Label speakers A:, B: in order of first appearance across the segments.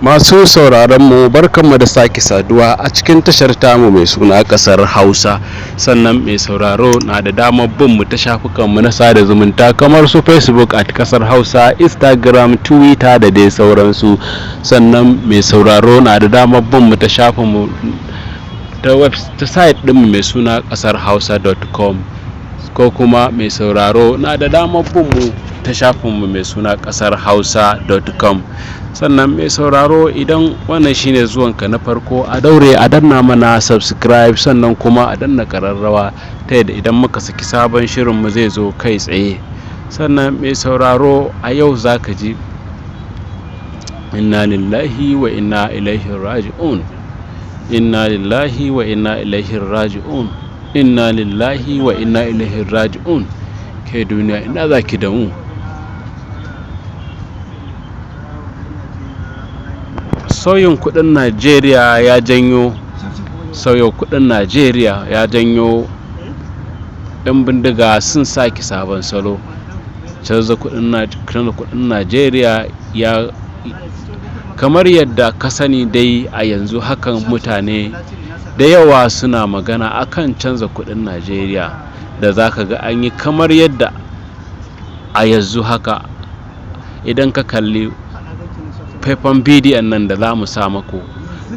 A: Masu sauraronmu, barkanmu da sake saduwa a cikin tashar tamu mai suna Kasar Hausa. Sannan mai sauraro na da damar bin mu ta shafukanmu na sada zumunta kamar su Facebook @KasarHausa, Instagram, Twitter da dai sauransu. Sannan mai sauraro na da damar bin mu ta shafinmu ta web ta site ɗinmu mai suna kasarhausa.com, ko kuma mai sauraro na da damar bin mu ta shafinmu mai suna kasarhausa.com. Sannan mai sauraro, idan wannan shine zuwanka na farko, a daure a danna mana subscribe, sannan kuma a danna kararrawa ta yadda idan muka saki sabon shirinmu zai zo kai tsaye. Sannan mai sauraro, a yau za ka ji inna lillahi wa inna ilaihi raji'un, inna lillahi wa inna ilaihi raji'un, inna lillahi wa inna ilaihi raji'un. Ke duniya, ina za ki da mu? Sauyin kudin Najeriya ya janyo, sauyin kudin Najeriya ya janyo 'yan bindiga sun sake sabon salo. Canza kudin Najeriya ya kamar yadda ka sani dai, a yanzu hakan mutane da yawa suna magana akan canza kudin Najeriya da za ka ga an yi. Kamar yadda a yanzu haka idan ka kalli faifan bidiyon nan da za mu sa maku,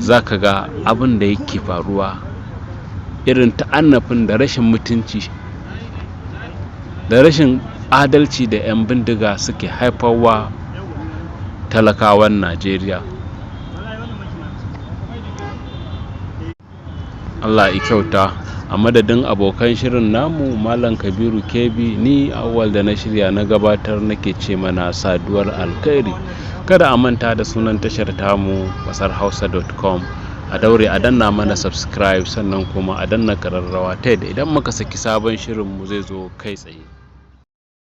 A: za ka ga abin da yake faruwa, irin ta'annafin da rashin mutunci da rashin adalci da 'yan bindiga suke haifarwa talakawan Najeriya. Allah ya kyauta. A madadin abokan shirin namu, Malam Kabiru Kebi, ni Awwal da na shirya na gabatar nake ce mana saduwar alkhairi. Kada a manta da sunan tashar tamu, kasarhausa.com. A daure a danna mana subscribe, sannan kuma a danna kararrawa ta yadda idan muka saki sabon shirinmu zai zo kai tsaye.